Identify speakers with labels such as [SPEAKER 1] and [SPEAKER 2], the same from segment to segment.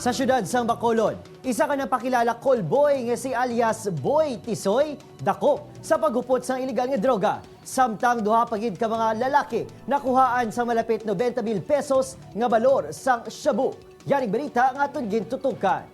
[SPEAKER 1] Sa syudad sang Bacolod, isa ka napakilala callboy nga si alias Boy Tisoy dakop sa paghupot sang illegal nga droga. Samtang duha pa gid ka mga lalaki nakuhaan sa malapit 90 mil pesos nga balor sang shabu. Yaning balita nga aton gintutukan.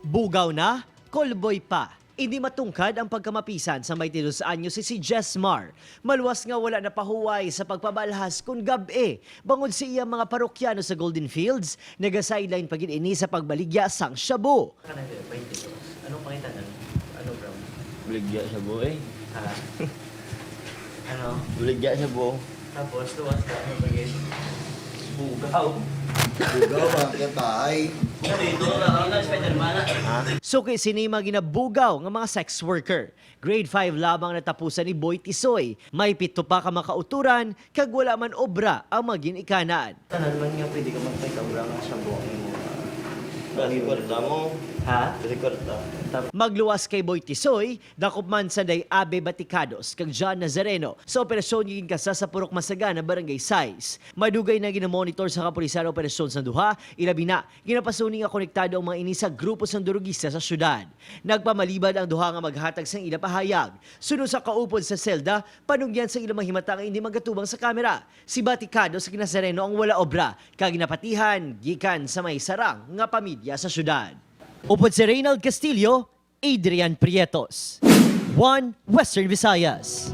[SPEAKER 1] Bugaw na, callboy pa. Hindi matungkad ang pagkamapisan sa may 22 anyo si si Jessmar. Maluwas nga wala na pahuway sa pagpabalhas kung gabi. Bangod sa iya mga parokyano sa Golden Fields, naga-sideline pagid ini sa pagbaligya sang shabu.
[SPEAKER 2] Ka na 22. Anong pakita nun? Ano, bro?
[SPEAKER 3] Buligya sa buo eh.
[SPEAKER 2] Ha? Ano?
[SPEAKER 3] Buligya sa buo.
[SPEAKER 2] Tapos, luwas ka. Ano ba yun? Bugaw.
[SPEAKER 4] Bugaw, bakit bahay?
[SPEAKER 2] Dito, ano na, Spider-Man na.
[SPEAKER 1] Suki sinima ginabugaw nga mga sex worker. Grade 5 lamang natapusan ni Boy Tisoy. May 7 pa ka makauturan kag wala man obra ang maginikanan.
[SPEAKER 2] Tanan man nga pwede ka magpahita bra nga sa buong mo.
[SPEAKER 3] Kasi kwarta mo.
[SPEAKER 2] Ha?
[SPEAKER 3] Kasi kwarta.
[SPEAKER 1] Magluwas kay Boy Tisoy, dakop man sa Day Abe Baticados kag John Nazareno sa operasyon yung kasa sa Purok Masagana, Barangay Sais. Madugay na ginamonitor sa kapulisan ang operasyon sa duha, ilabi na ginapasuni nga konektado ang mga ini sa grupo sang durugista sa syudad. Nagpamalibad ang duha nga maghatag sang ila pahayag. Sunod sa kaupod sa selda, panugyan sa ilang mga himata nga hindi magatubang sa kamera. Si Baticados sa Nazareno ang wala obra, kag ginapatihan gikan sa may sarang nga pamilya sa syudad. Upod si Reynald Castillo, Adrian Prietos. One Western Visayas.